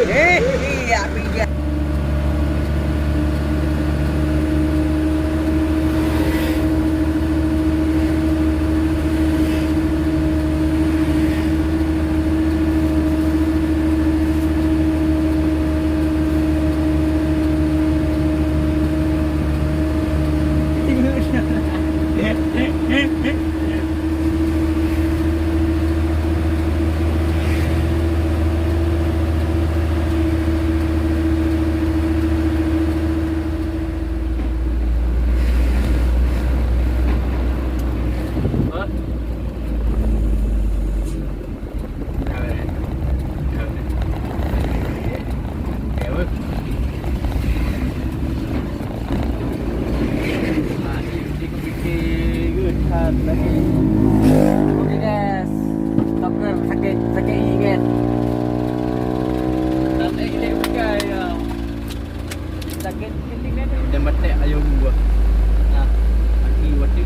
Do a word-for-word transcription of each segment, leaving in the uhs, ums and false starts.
Eh, iya, bijak. Oke, guys, stop ke sakit, sakit gigi, guys. Sakit gigi, guys. Sakit gigi, guys. Udah mati ayam gua. Nah, mati waktu.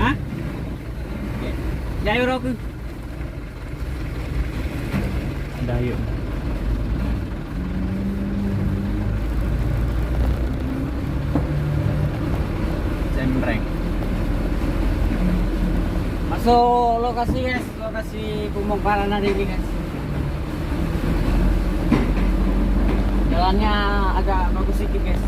Hah? Jai uroe keuh. Ada yuk. Cempreng. Masuk lokasi, guys. Lokasi pembongkaran hari ini, guys. Jalannya agak bagus sedikit, guys.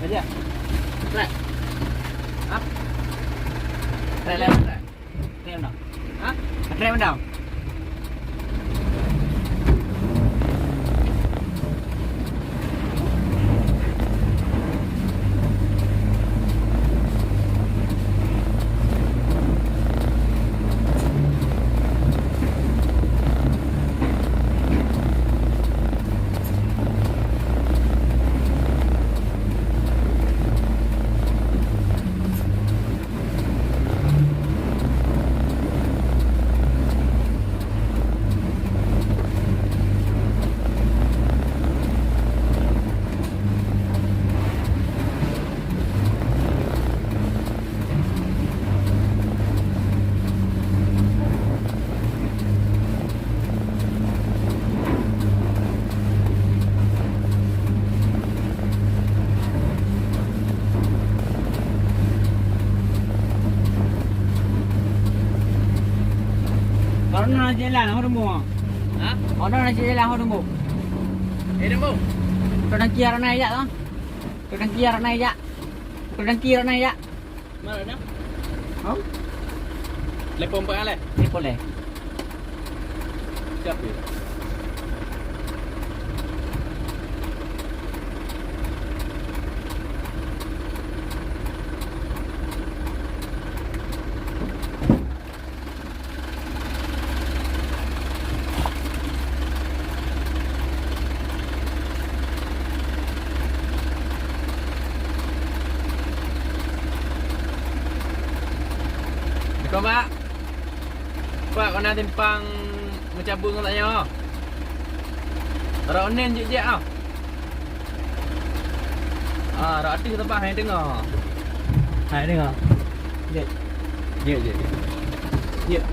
Aja. Trek. Hah? Trek lewat, trek. Trek udah. Hah? Trek udah. Karena jalan, ho tunggu. Hah? Karena jalan, ho tunggu. Eh, tunggu. Kau dah kira naik jak, kan? Kau dah kira naik jak. Kau dah kira naik jak. Mana dah? Hah? Telepon pun leh. Telepon leh. Siapa? Assalamualaikum, Pak. Pak, kona simpang meucabut ngon tanyoe. Rot unen jeuet-jeuet ah. Ah, rot ateueh teupah hai deungoe. Hai deungoe. Jeuet. Jeuet, jeuet. Jeuet.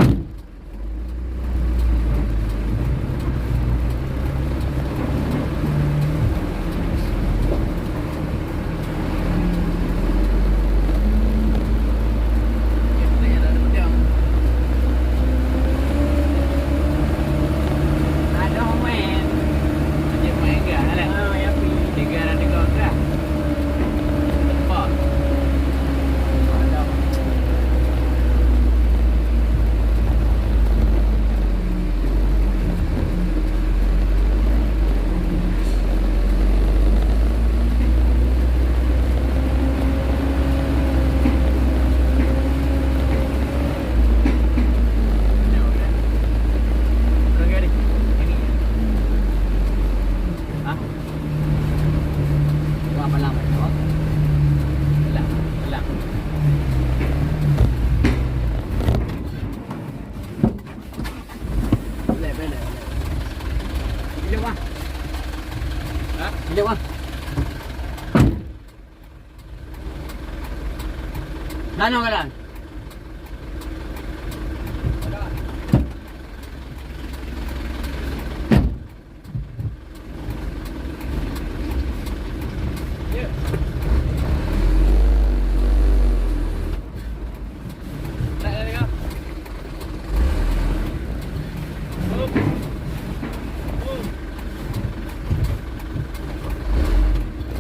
Ano ka dan?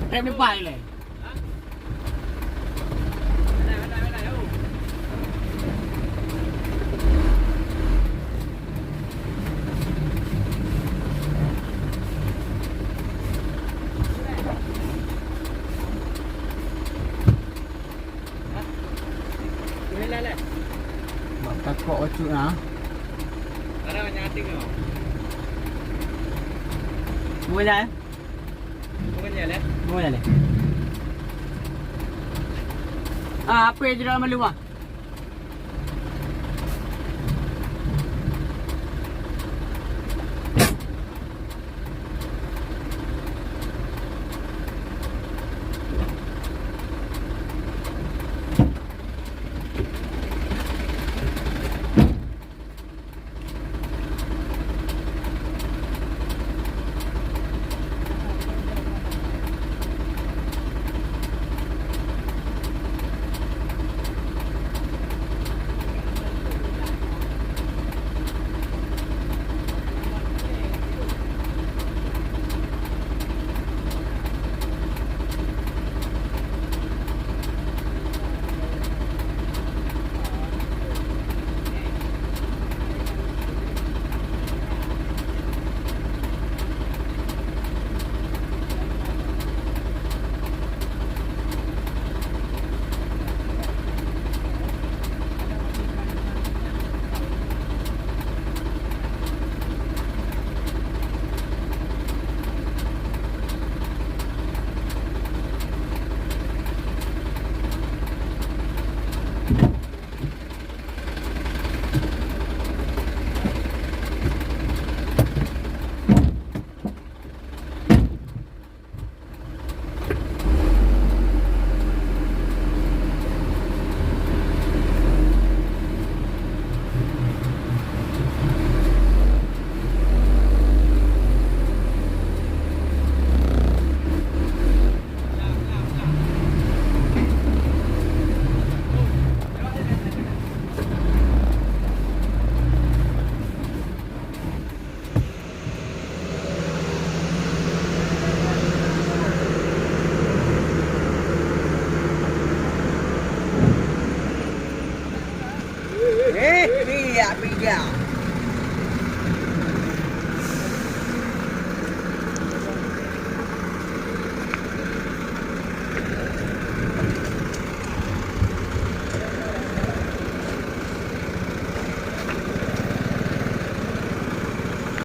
Rem depan ni. Bak takok bacut na. Bukan ya? Bukan ya, leh? Bukan ya, leh? Ah, apa yang tidak malu, ah? Eh, pijak, pijak.